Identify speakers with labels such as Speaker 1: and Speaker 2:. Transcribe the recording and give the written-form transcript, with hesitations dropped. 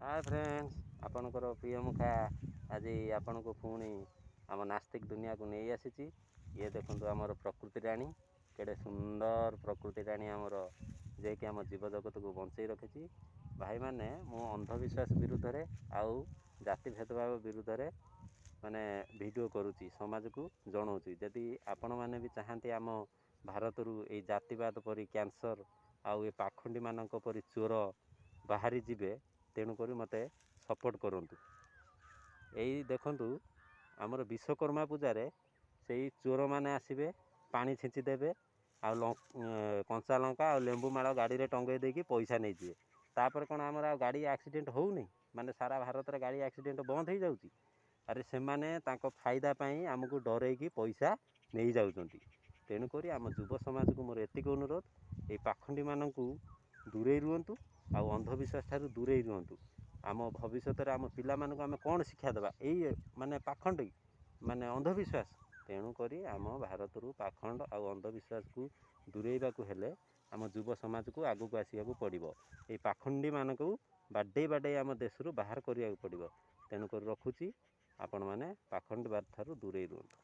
Speaker 1: ହାଏ friends, ଆପଣଙ୍କର ପ୍ରିୟ ମୁଖା ଆଜି ଆପଣଙ୍କୁ ପୁଣି ଆମ ନାସ୍ତିକ ଦୁନିଆକୁ ନେଇ ଆସିଛି। ଇଏ ଦେଖନ୍ତୁ ଆମର ପ୍ରକୃତି ରାଣୀ, କେଡ଼େ ସୁନ୍ଦର ପ୍ରକୃତି ରାଣୀ ଆମର, ଯିଏକି ଆମ ଜୀବଜଗତକୁ ବଞ୍ଚେଇ ରଖିଛି। ଭାଇମାନେ, ମୁଁ ଅନ୍ଧବିଶ୍ୱାସ ବିରୁଦ୍ଧରେ ଆଉ ଜାତି ଭେଦଭାବ ବିରୁଦ୍ଧରେ ମାନେ ଭିଡ଼ିଓ କରୁଛି, ସମାଜକୁ ଜଣାଉଛି। ଯଦି ଆପଣମାନେ ବି ଚାହାନ୍ତି ଆମ ଭାରତରୁ ଏଇ ଜାତିବାଦ ପରି କ୍ୟାନ୍ସର ଆଉ ଏ ପାଖଣ୍ଡିମାନଙ୍କ ପରି ଚୋର ବାହାରି ଯିବେ, ତେଣୁକରି ମୋତେ ସପୋର୍ଟ କରନ୍ତୁ। ଏଇ ଦେଖନ୍ତୁ, ଆମର ବିଶ୍ୱକର୍ମା ପୂଜାରେ ସେଇ ଚୋରମାନେ ଆସିବେ, ପାଣି ଛିଞ୍ଚି ଦେବେ ଆଉ କଞ୍ଚା ଲଙ୍କା ଆଉ ଲେମ୍ବୁ ମାଳ ଗାଡ଼ିରେ ଟଙ୍ଗେଇ ଦେଇକି ପଇସା ନେଇଯିବେ। ତାପରେ କ'ଣ ଆମର ଆଉ ଗାଡ଼ି ଆକ୍ସିଡେଣ୍ଟ ହେଉନି? ମାନେ ସାରା ଭାରତରେ ଗାଡ଼ି ଆକ୍ସିଡେଣ୍ଟ ବନ୍ଦ ହେଇଯାଉଛି? ଆରେ, ସେମାନେ ତାଙ୍କ ଫାଇଦା ପାଇଁ ଆମକୁ ଡରେଇକି ପଇସା ନେଇଯାଉଛନ୍ତି। ତେଣୁକରି ଆମ ଯୁବ ସମାଜକୁ ମୋର ଏତିକି ଅନୁରୋଧ, ଏଇ ପାଖଣ୍ଡିମାନଙ୍କୁ ଦୂରେଇ ରୁହନ୍ତୁ ଆଉ ଅନ୍ଧବିଶ୍ୱାସ ଠାରୁ ଦୂରେଇ ରୁହନ୍ତୁ। ଆମ ଭବିଷ୍ୟତରେ ଆମ ପିଲାମାନଙ୍କୁ ଆମେ କ'ଣ ଶିକ୍ଷା ଦେବା? ଏଇ ମାନେ ପାଖଣ୍ଡି, ମାନେ ଅନ୍ଧବିଶ୍ୱାସ। ତେଣୁକରି ଆମ ଭାରତରୁ ପାଖଣ୍ଡ ଆଉ ଅନ୍ଧବିଶ୍ୱାସକୁ ଦୂରେଇବାକୁ ହେଲେ ଆମ ଯୁବ ସମାଜକୁ ଆଗକୁ ଆସିବାକୁ ପଡ଼ିବ। ଏଇ ପାଖଣ୍ଡିମାନଙ୍କୁ ବାଡ଼େଇ ବାଡ଼େଇ ଆମ ଦେଶରୁ ବାହାର କରିବାକୁ ପଡ଼ିବ। ତେଣୁକରି ରଖୁଛି, ଆପଣମାନେ ପାଖଣ୍ଡବାଦ ଠାରୁ ଦୂରେଇ ରୁହନ୍ତୁ।